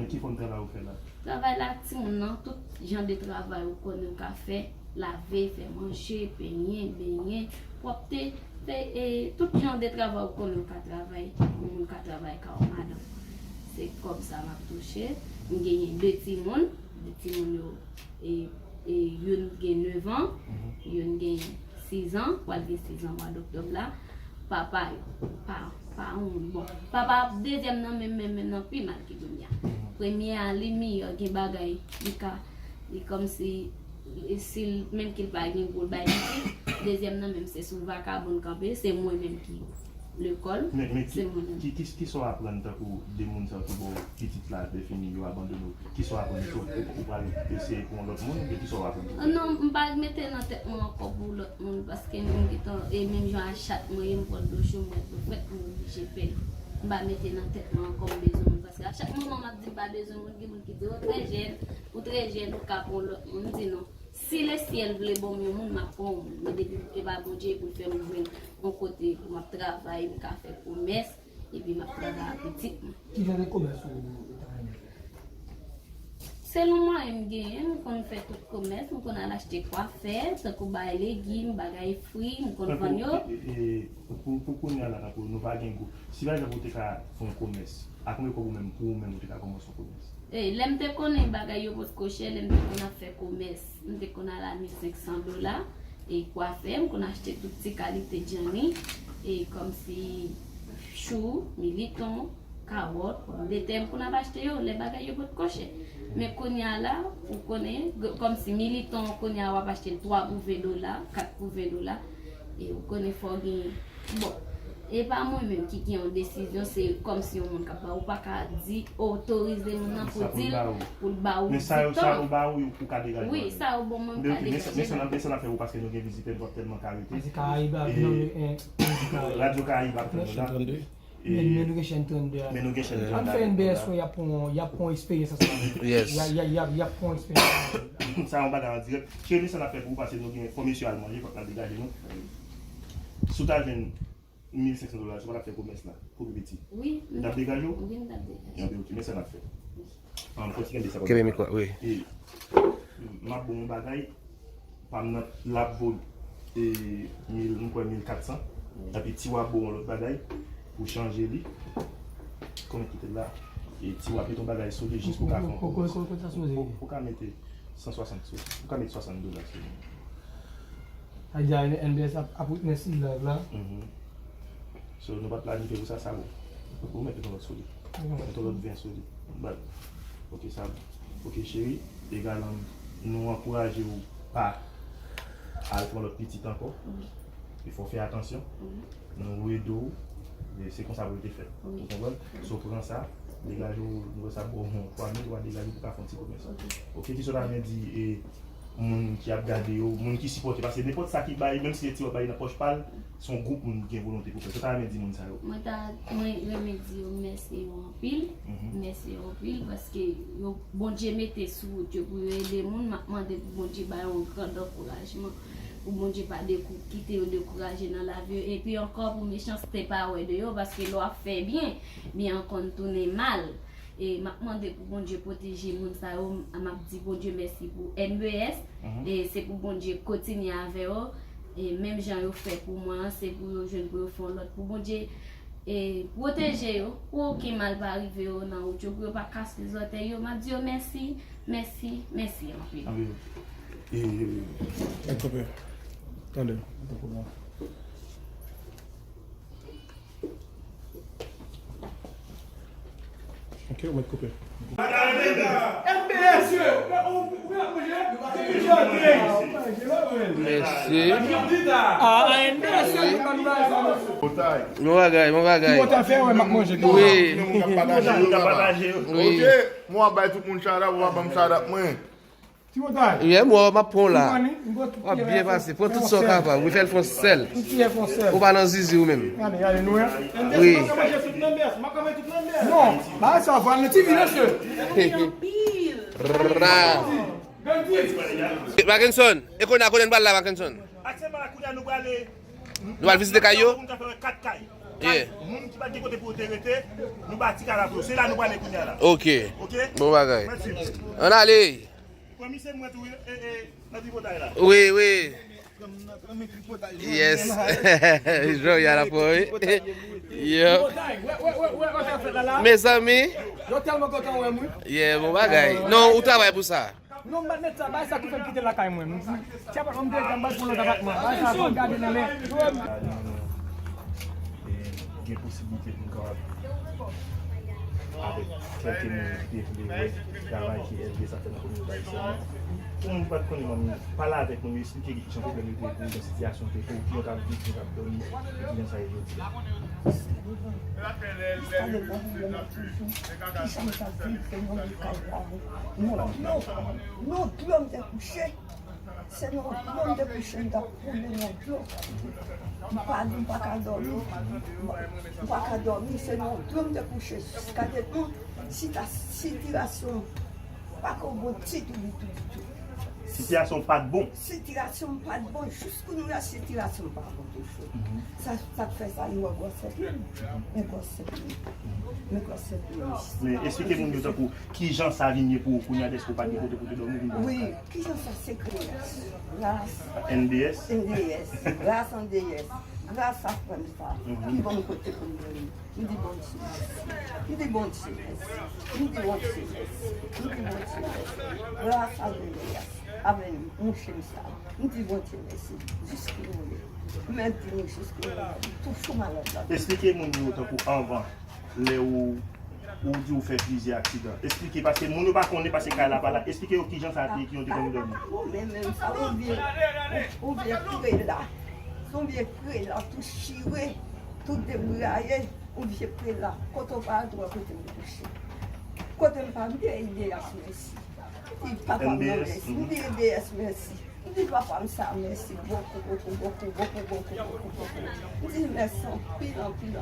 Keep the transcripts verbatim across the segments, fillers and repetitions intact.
Ki fòm travay ou fè la? Travay la ak timoun nan, tout jan de travay ou konnen ou ka fè, lave, fè manje, penyen, benyen, pwòpte, fè, e, tout jan de travay ou konnen ou ka travay, yon moun ka travay ka yon madanm. Se kòb sa m ap touche. M genyen de timoun, de timoun yo, e, e, youn gen nèf an, youn gen sizan, pral gen sizan mwa doktòb la. Papa yo, pa, pa yon moun. Bon, papa dezyèm nan menm, menm, menm nan pi mal ke premye a. Premye a, li miyò, gen bagay, li ka, li kòmsi, si l, menm ke l pa gen gwo, l bay pitit. Dezyèm nan menm, se sou vakabon l kanpe, se mwen menm ki lekòl, men, men ki, se mwen menm. Ki, ki, ki sa w aprann tankou de moun sa yo ki ba w pitit la, defini yo abandone w? Kisa w aprann? Èske w, ou, ou pral eseye pou yon lòt moun, oubyen kisa w aprann? Ah non, m pa mete nan tèt mwen ankò pou lòt moun, paske m gentan, e menm jan a chat mwen ye, m pran dlo cho, m ret dlo frèt, m oblije pè. M pa mete nan tèt mwen ankò m bezwen moun, paske a chak moman m ap di m pa bezwen moun, gen moun ki di, "O, trè jèn, ou trè jèn, ou ka pran yon lòt moun." M di non. Si lesyèl vle ban m yon moun, m ap pran yon moun. Men depi e pa Bondye pou l fè m jwenn yon kote pou m ap travay, m ka fè komès, epi m ap travay ak pitit mwen. Ki jan de komès ou, ou ta renmen fè? Selon mwayen m genyen, m konn fè tout komès, m konn al achte kwafè, tankou bay legim, bagay fri, m konn vann yo. Tankou, e, e, pou, pou kounye a la, tankou nou pa gen gwo. Si pa egzanp ou te ka fè yon komès, a konbyen kòb ou menm, pou ou menm, ou te ka kòmanse yon komès? E, lè m te konnen bagay yo potko chè, lè m te konn ap fè komès, m te konn al a mil senk san dola, e kwafè, m konn achte tout ti kalite djanni, e kòmsi chou, militon, kawòt, pòmdetè, m konn ap achte yo lè bagay yo potko chè. Men kounye a la, ou konnen, g-, kòmsi militon, kounye a w ap achte l twa pou ven dola, kat pou ven dola, e ou konnen fò w gen, bon, e pa mwen menm ki gen yon desizyon, se kòmsi yon moun k ap ba, ou pa ka di, otorize moun nan pou di l, pou l ba ou diktan. Men sa yo, sa yo ba ou, ou ka degaje w avè l. Wi, sa yo ban mwen, m ka degaje m. Men sa n ap fè pou, paske nou gen vizitè, nou p ap tèlman ka rete. Radyo Karayib ap vin nan, eh, Radyo Karayib ap tann nou la. Men, men nou gen chèn trannde a. Men nou gen chèn trannde a. Ann fè N B S wè, y ap pran, y ap pran eksperyans ansanm. Yes. Y a, y a, y a, y ap pran eksperyans ansanm. Sa yon bagay an dirèk. Cheri, men sa n ap fè pou ou, paske nou gen fò mesye al manje, fòk n al degaje nou. Si w ta jwenn mil senk san dola, si w pa t ap fè komès la, pou pi piti. Wi. Ou t ap degaje w? Wi, m t ap degaje. Ebyen, ok, men sa n ap fè. An, fò ti kenbe sa. Kenbe mikwo, wi. E, m ap ba w yon bagay, pa m nan, l ap vo, e, mil, m kwè mil kat san. Epi Tiwa ba w yon lòt bagay pou chanje li. Konbyen ki te la? E Tiwa mete yon bagay sou li jis pou ka fè yon komès. Ou ka mete san swasant sou, ou ka mete swasant dola sou li. Sa vle di N B S ap, ap witness live la. So, nou pa t planifye pou sa, sa bon. Ou mèt met yon lòt sou li. Met yon lòt ven sou li. Bal. Ok, sa bon. Ok, cheri. Egal, nou ankouraje w pa al pran lòt pitit ankò. E fò w fè atansyon. Nou ede w. E se konsa pou l te fèt. Ou konprann? So, pran sa. Degaje w, nou wè sa bon, twa mil, w a degaje pou w ka fè yon ti komès. Ok, kisa w ta renmen di, e, moun ki ap gade yo, moun ki sipòte, paske nenpòt sa ki bay, menm si se ti wòch bay nan pòch pa l, se yon gwoup moun ki gen volonte pou fè. Sa w ta renmen di moun sa yo? Mwen ta, mwen renmen di yo mèsi yo anpil, mèsi yo anpil, paske yo, Bondye mete sou wout yo pou yo ede moun, m ap mande pou Bondye ba yo yon grand ankourajman, pou Bondye pa dekou-, kite yo dekouraje nan lavi yo, epi ankò pou mechanste pa wè de yo, paske lè w ap fè byen, byen an konn tounen mal. E m ap mande pou Bondye pwoteje moun sa yo. M ap di Bondye mèsi pou N B S. E se pou Bondye kontinye avè yo. E menm jan yo fè pou mwen an, se pou yo jwenn pou yo fè yon lòt. Pou Bondye, e, pwoteje yo, pou okenn mal pa rive yo nan wout yo, pou yo pa kase zòtèy yo. M ap di yo mèsi, mèsi, mèsi anpil. Anpil. E, e, e, tande. Ok, ou mèt koupe. M B S! Mèsi. Ah, M B S! Bon bagay, bon bagay. Wi. Mwen ap bay tout moun shout out, ou pa ban m shout out mwen. Ti Montay. Yeah, mwen, m ap pran w la. W ap byen pase. Pran tout sa w kapab. Wi, fè l fon sèl. Ou pa nan zizi ou menm. Wi. Non, bagay sa va nan T V, mesye. Ra. Mackenson, e kounye a, kote n pral la, Mackenson? Nou pral vizite kay yo? Yeah. Kay moun ki pa t gen kote pou yo te rete, nou bati kay la pou yo. Se la nou prale kounye a la. Ok. Ok? Bon bagay. Mèsi. Ann ale. Pran misye mwen tou, e, e, nan tripotay la. Wi, wi. Yes. Jodi a la pou wi. Yo. Mezanmi. Yo tèlman kontan wè m wi. Yeah, bon bagay. Non, ou travay pou sa. Non, m bat nèt sa, bagay sa ki fè m kite lakay mwen. M di, tchè, m te, m bat pou lòt apatman. Bagay sa, fò m gade nan lè. Gen posiblite pou m kapab avèk kèlke moun ki te vle wè travay ke L D S ap fè nan kominote ayisyèn nan. Pou moun ki pa t konnen manmi, pale avèk moun yo, eksplike jan pwoblèm yo te ye pou yo, jan sitiyasyon te ye pou yo, kijan yo t ap viv, kijan yo t ap dòmi, e kijan sa ye jodi a. Jiska devan pwoblèm nan toujou, kijan m t ap viv, se nan yon kay la, non dlo, non dlo m te kouche. Se nan dlo m te kouche, m t ap koule nan dlo. M pa, m pa ka dòmi. M pa ka dòmi, se nan dlo m te kouche jiska detan sita-, sitirasyon pa ko bon ditou, ditou, ditou. Sitiyasyon pa t bon. Sitirasyon pa t bon, jis kounye a sitirasyon pa bon toujou. Sa, sa k fè sa, nou wè gwòsè pye m. Men gwòsè pye m. Men gwòsè pye m. Men eksplike moun yo tankou kijan sa vin ye pou ou kounye a, dèske ou pa t gen kote pou te dòmi, vin dòmi lakay. Wi, kijan sa se gras. Gras. N D S? N D S. Gras N D S. Gras a frè m sa. Ki ban m kote pou m dòmi. M di Bondye mèsi. M di Bondye mèsi. M di Bondye mèsi. M di Bondye mèsi. Gras a N D S. Avèk mouche m sa. M di Bondye mèsi. Jis kounye a. Men di nou jis kounye a. M toujou malad la. Eksplike moun yo tankou anvan. Lè ou, ou di ou fè plizyè aksidan. Eksplike, paske moun yo pa konnen, paske kay la pa la. Eksplike yo kijan sa te ye, kijan w te konn dòmi. Bon, men menm sa, yon vye, yon vye prela. Se yon vye prela, tou chire, tou debraye. Yon vye prela. Kote w pa al, tou wè kote m kouche. Kote m pa, m di N D S mèsi. M di papa m nan mèsi. M di N D S mèsi. M di papa m sa mèsi bokou, bokou, bokou. M di mèsi anpil, anpil,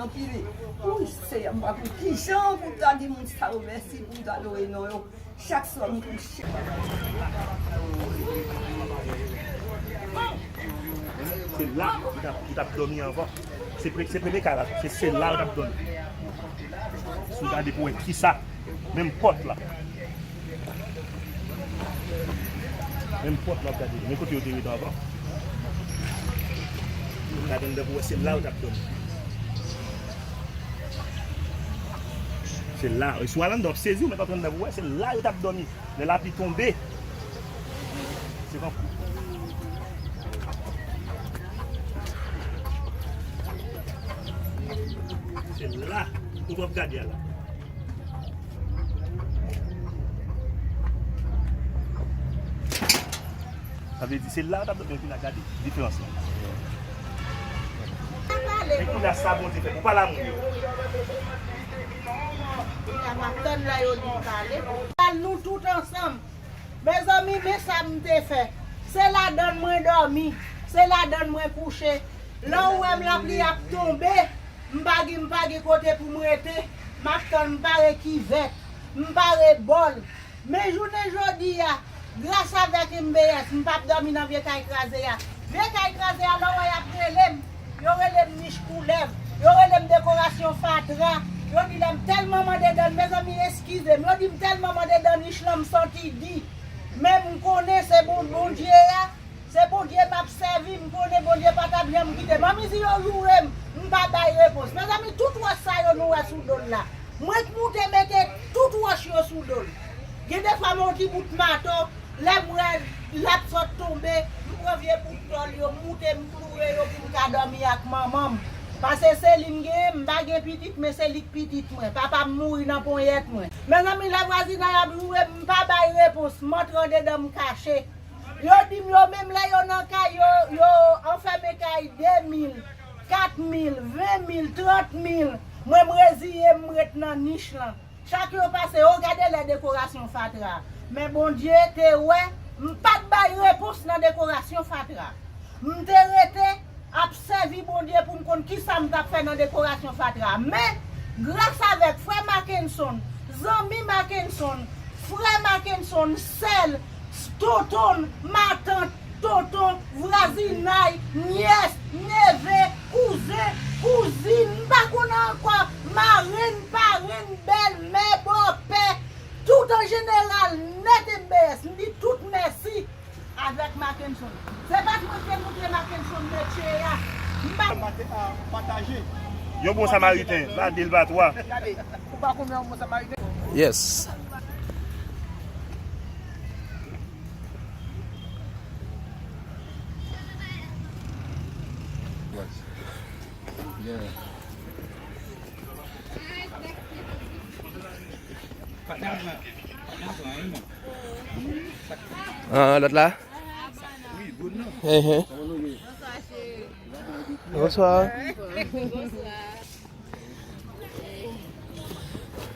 anpil. Wi, Seyè, m pa konn kijan pou m ta di moun sa yo mèsi, pou m ta lore non yo. Chak swa m kouche. Se la ou t ap, ou t ap dòmi anvan. Se pre-, se premye kay la, se, se la ou t ap dòmi. Si w gade pou wè kisa, menm pòt la. Menm pòt la, w ap gade. Men kote yo te ret anvan. Gade anndan pou wè se la yo t ap dòmi. Se la. E si w al anndan, w ap sezi, w mèt antre anndan pou wè se la yo t ap dòmi. Lè lapli tonbe, se konsa. Se la, kote w ap gade a la. Sa vle di, se la yo t ap dòmi, epi n a gade diferans lan. Men kounye a sa Bondye fè pou pale a moun yo. Kounye a m ap tann lè yo di m pale. Al nou tout ansanm. Mezanmi, men sa m te fè. Se ladann mwen dòmi. Se ladann mwen kouche. Lè w wè m lapli ap tonbe, m pa gen, m pa gen kote pou m rete. M ap tann, m pare kivèt. M pare bòl. Men jounen jodi a, gras avèk M B S, m p ap dòmi nan vye kay kraze a. Vye kay kraze a, lè w wè y ap rele m, yo rele m nich koulèv, yo rele m dekorasyon fatra, yo di lè m tèlman mande dòmi, mezanmi, eskize m, yo di m tèlman mande dòmi, nich lan m santi di. Men m konnen se bon, Bondye a, se Bondye m ap sèvi, m konnen Bondye pa t ap janm kite m. Anmezi yo joure m, m pa bay repons. Mezanmi, tout wòch sa yo nou wè sou do l la, mwen k moute mete tout wòch yo sou do l. Gen defwa m wè yon ti bout mato, lè m wè l ap sot tonbe, m pran vye bout tòl yo, m moute, m kloure yo pou m ka dòmi ak manman m. Paske se li m genyen, m pa gen pitit, men se li k pitit mwen. Papa m mouri nan ponyèt mwen. Mezanmi, lè vwazinay ap joure m, m pa bay repons, m antre andedan, m kache. Yo di m yo menm lè yo nan kay yo, yo anfème kay de mil, kat mil, ven mil, trant mil, mwen m reziye m, m ret nan nich lan. Chak yo pase, yo gade lè dekorasyon fatra. Men Bondye te wè, m pa t bay repons nan dekorasyon fatra. M te rete ap sèvi Bondye pou m konn kisa m t ap fè nan dekorasyon fatra. Men, gras avèk frè Mackenson, zanmi Mackenson, frè Mackenson, sè l, tonton, matant, tonton, vwazinay, nyès, neve, kouzen, Se pa t mwen k te moutre Mackenson mesye a. M pa. Yon bon Samariten, pa de l pa twa. Gade, ou pa konn yon bon Samariten? Yes. Ah, lòt la? Ehe. Bonswa.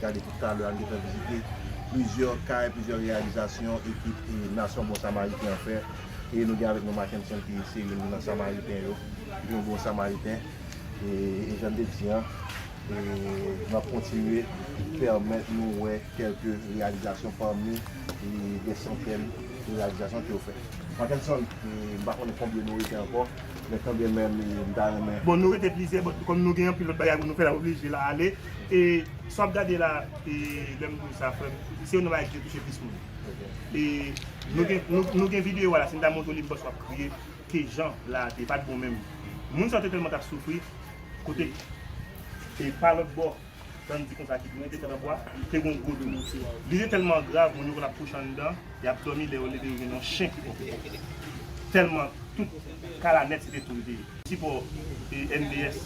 Gade tout talè a, n gentan vizite plizyè kay, plizyè reyalizasyon ekip e Nasyon Bon Samariten an fè. E nou gen avèk nou Mackenson ki se youn nan Samariten yo, yon bon Samariten. E, e jan m te di an, e, n ap kontinye pèmèt nou wè kèlke reyalizasyon pami e, dè santèn de reyalizasyon ke yo fè. Mackenson, e, m pa konnen konbyen nou rete ankò, men kanmenm e, m ta renmen. Bon, nou rete plizyè, bon, kòm nou gen anpil lòt bagay pou nou fè, n ap oblije la ale. E sa w ap gade la, e, lè m di w sa, frè m, se youn nan bagay ki te touche plis moun. E nou gen, nou, nou gen videyo a la, si m ta montre w li, m panse w ap kriye, ke jan la a te pa t bon menm. Moun sa yo te tèlman t ap soufri, kote, e pa lòt bò, Tann di konsa ki gen yon desann anbwa, te gen yon gwo twou. Li te tèlman grav, moun yo konn ap kouche anndan, y ap dòmi, lè yo leve, yo jwenn yon chen ki pòpe. Tèlman tout kay la nèt, se te twou li te ye. Sipò e, M B S,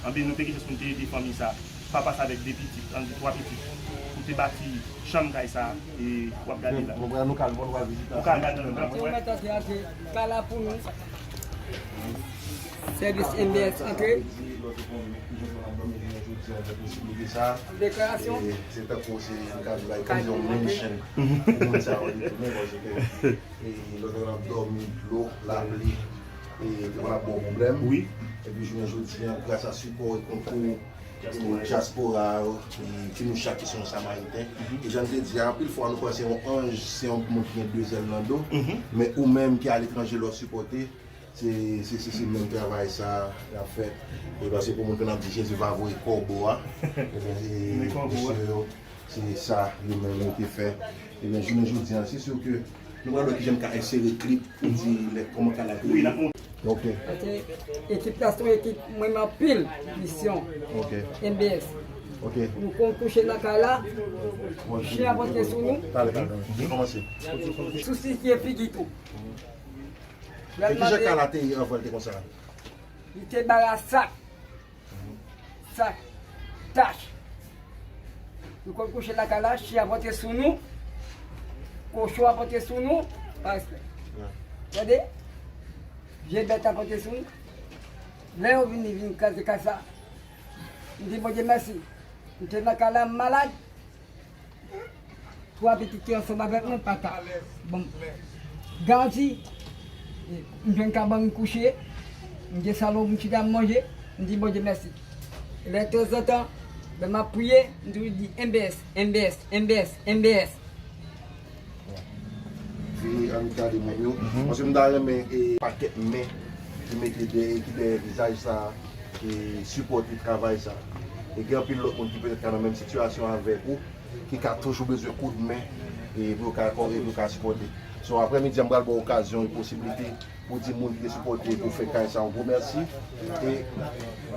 anben, nou te gen chans pou n te ede fanmi sa. Papa sa avèk de pitit, ann di twa pitit, pou te bati chanm kay sa e w ap gade la. Ou ka al gade anndan pou wè. Kay la pou nou. Sèvis M B S antre. Deklarasyon. Se tankou se yon kay bay kondisyon menm chenn pou moun sa yo retounen paske lòt yo ap dòmi, dlo, lapli te konn ap ba w pwoblèm. Epi jounen jodi a, gras a sipò e konkou dyaspora yo, ki nou chak ki se yon Samariten. E jan m te di a, anpil fwa nou panse yon anj se yon moun ki gen de zèl nan do, men ou menm ki aletranje lè w sipòte, Se, se, se, se menm travay sa y ap fè. E paske pou moun konn ap di Jezi pa voye kòbo a, ebyen, e, mesye yo, se sa yo menm yo te fè. Ebyen, jounen jodi a, se si ke nou pral wè kijan m ka ensere klip pou di lè kòman kay la te ye. Ok. Ekip la se yon ekip m renmen anpil, Misyon M B S. Nou konn kouche nan kay la, chen ap antre sou nou. Sousi ki e figi tou. E kijan kay la te ye anvan l te konsa? Li te bay a sak. Sak. Tach. Nou konn kouche lakay la, chen ap antre sou nou. Kochon ap antre sou nou. Pa respè. Tande? Vye bèt ap antre sou nou. Lè yo vini, vin kraze kay sa. M di Bondye mèsi. M te nan kay la, m malad. Twa pitit ki ansanm avèk mwen pa ka ban m garanti. M jwenn kabann m kouche, m gen salon m chita m manje, m di Bondye mèsi. Lè tanzantan, lè m ap priye, m toujou di M B S, M B S, M B S, M B S. Vini ann gade moun yo. Paske m ta renmen e pakèt men ki mete dèyè, ki dèyè vizaj sa, ki sipòte travay sa. E gen anpil lòt moun ki petèt ka nan menm sitiyasyon avèk ou, ki ka toujou bezwen koudmen e pou yo ka kore, pou yo ka sipòte. So, aprèmidi a, m pral ba w okazyon e posiblite pou di moun ki te sipòte, pou fè kay sa yon gwo mèsi e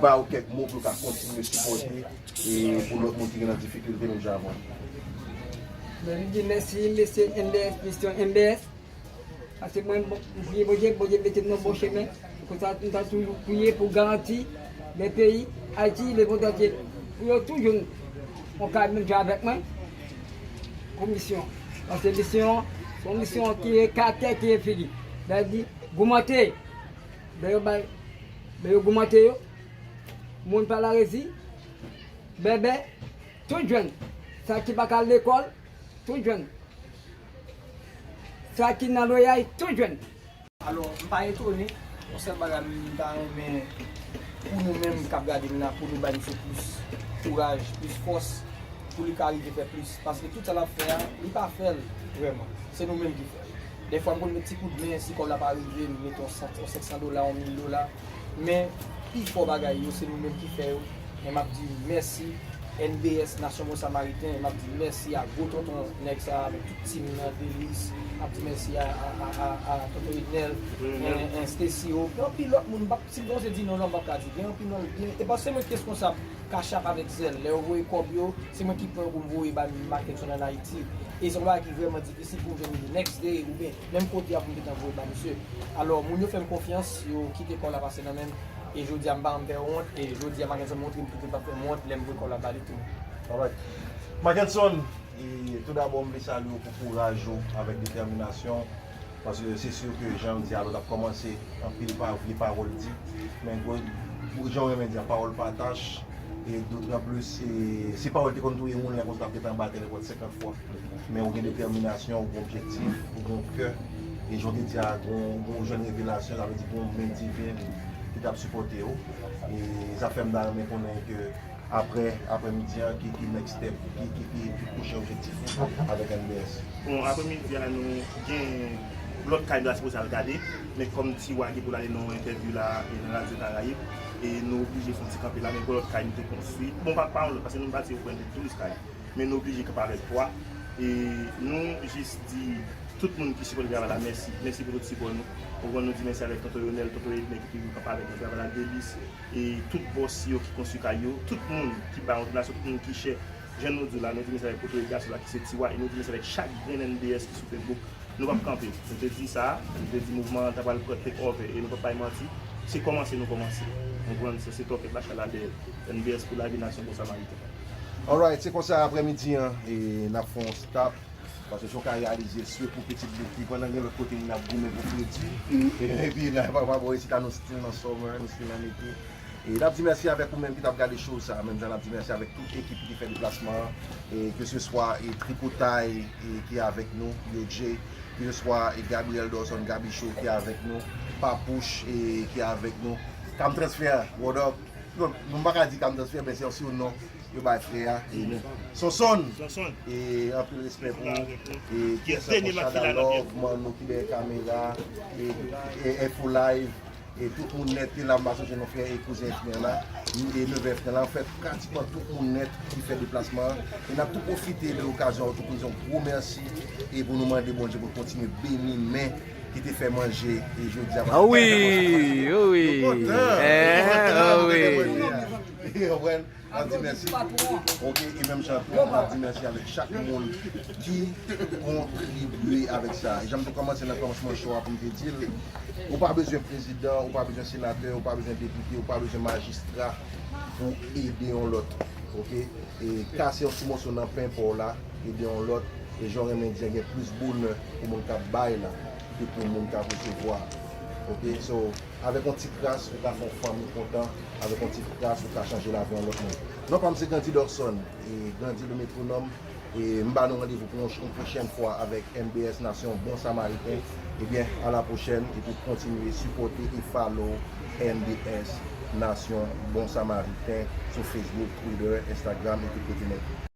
ba yo kèk mo pou yo ka kontinye sipòte e pou lòt moun ki gen nan difikilte menm jan avè w. Mwen di mèsi mesye M B S, misyon M B S. Paske mwen, m priye Bondye, Bondye mete m nan bon chemen. Konsa, m ta toujou priye pou garanti lè peyi Ayiti, lemonn antye, pou yo tou jwenn yon kay menm jan avèk mwen. Pou misyon. Paske misyon, se yon misyon ki e kaktè, ki e figi. Sa vle di, goumante. Lè yo bay, lè yo goumante yo, moun pa larezi, bèbè, tout jwenn. Sa ki pa ka al lekòl, tout jwenn. Sa ki nan loyay, tout jwenn. Alò, m pa etone, yon sèl bagay m ta renmen pou nou menm k ap gade m la, pou nou bay misye plis kouraj, plis fòs, pou li ka rive fè plis. Paske tout sa l ap fè a, li pa fè l vrèman. Se nou menm ki fè l. Dèfwa m konn met ti koudmen, si kòb la pa rive, m met yon san, yon senk san dola, yon mil dola. Men, pifò bagay yo, se nou menm ki fè yo. Men m ap di mèsi N B S Nasyon Bon Samariten, m ap di mèsi a gwo tonton nèg sa avèk tout tim nan, Delis, m ap di mèsi a, a, a, a, a tonton Ednel, en, en Stacy, gen anpil lòt moun, m p ap, si m konze di non, non, m p ap ka di, gen anpil non, gen, e paske mwen ki responsab Cash App avèk Zelle, lè yo voye kòb yo, se mwen ki pran pou m voye ba Mackenson ann Ayiti, e se yon bagay ki vrèman difisil pou m jwenn li the next day, oubyen menm kote a pou m gentan voye ba misye. Alò, moun yo fè m konfyans, yo kite kò la pase nan men m, e jodi a m pa janm fè yo wont, e jodi a Mackenson montre m tou ke l p ap fè m wont lè m voye kò la ba li tou. Alright. Mackenson, e, toudabò, m vle salye w pou kouraj ou avèk detèminasyon w, paske se si ke jan w di a, lè w t ap kòmanse, anpil pa, vye pawòl di, men gwo, jan w renmen di a, pawòl pa tach, e dotanplis, e, si pawòl te konn touye moun, lè konsa w t ap gentan anba tè nenpòt senkant fwa. Men ou gen detèminasyon, ou gen objektif, ou gen kè. E jan w te di a, gen yon, gen yon jèn revelasyon, sa vle di gen yon men diven ki t ap sipòte w. E sa fè m ta renmen konnen ke apre, aprè midi a, ki, ki next step, ki, ki, ki, ki pwochen objektif ou avèk N B S? Bon, aprè midi a, nou gen lòt kay nou ta sipoze al gade, men kòm Tiwa gen pou l ale nan yon entèvyou la, e nan Radyo Karayib, e nou oblije fè yon ti kanpe la, men gen lòt kay nou te konstwi. Bon, pa, pa yon lòt, paske nou pati yo pran douz kay. Men nou oblije kanpe avèk twa. E nou jis di tout moun ki sipòte travay la, mèsi. Mèsi pou tout sipò nou. Ou konn nou di mèsi avèk Tonton Yonèl, Tonton Edmen ki toujou kanpe avèk nou travay la, Delis, e tout bòs yo ki konstwi kay yo, tout moun ki bay yon donasyon, tout moun ki share. Jan nou di w la, nou di mèsi avèk Poto e gason la ki se Tiwa, e nou di mèsi avèk chak grenn N B S ki sou Facebook. Nou p ap kanpe. Nou te di sa, nou te di mouvman an ta pral pran take over, e nou p ap bay manti. Se kòmanse nou kòmanse. Ou konprann, se, se tòkèt la, chala dèyè. N B S pou lavi, Nasyon Bon Samariten. Alright, se konsa aprèmidi an, e n ap fè yon stop. Paske si w ka reyalize, swe pou pitit bouki, pandan gen lòt kote moun ap goumen pou kredi. E, epi, nan, pa, pa bò isit la, nou still nan summer, nou still nan ete. E n ap di mèsi avèk ou menm ki t ap gade show sa, menm jan n ap di mèsi avèk tout ekip ki fè deplasman an, e keseswa, e, Tripotay, e, ki avèk nou, Yo J, keseswa, e, Gabriel Dorson, Gaby Show ki avèk nou, Papouch, e, ki avèk nou, Cam Transfer, what up? Bon, nou pa ka di Cam Transfer, men se yon surnom yo bay frè a, e, men Sonson, Sonson. E anpil respè pou ou, e, ki sa pou Shada Love, man nou ki dèyè kamera, e, e, Info Live, e tout moun nèt ki la, m pa sonje non frè e kouzen Efren la, e nevè Efren la, anfèt, pratikman tout moun nèt ki fè deplasman an. E n ap tou pwofite de okazyon an tou pou n di yon gwo mèsi e pou nou mande Bondye pou l kontinye beni men ki te fè manje e jodi a. Ah wi, wi, wi. Nou kontan. Eh, nou kontan, ah nou wi. Konprann? N ap di mèsi. Ok, e menm jan tou, n ap di mèsi avèk chak moun ki kontribye avèk sa. E jan m te kòmanse nan kòmansman show a pou m te di l, ou pa bezwen prezidan, ou pa bezwen senatè, ou pa bezwen depite, ou pa bezwen majistra pou ede yon lòt. Ok? E kase yon ti moso nan pen pa w la, ede yon lòt. E jan w renmen di a, gen plis bonè pou moun k ap bay la ke pou moun k ap resevwa. Ok? So, avèk yon ti kras, ou ka fè yon fanmi kontan. Avèk yon ti kras, ou ka chanje lavi yon lòt moun. Non pa m se Grandy Dorson, e Grandy le Métronome. E m ba nou randevou pou yon, yon pwochèn fwa avèk N B S Nasyon Bon Samariten. Ebyen, a la pwochèn, epi kontinye sipòte e follow N B S Nasyon Bon Samariten sou Facebook, Twitter, Instagram, e tout kote nèt.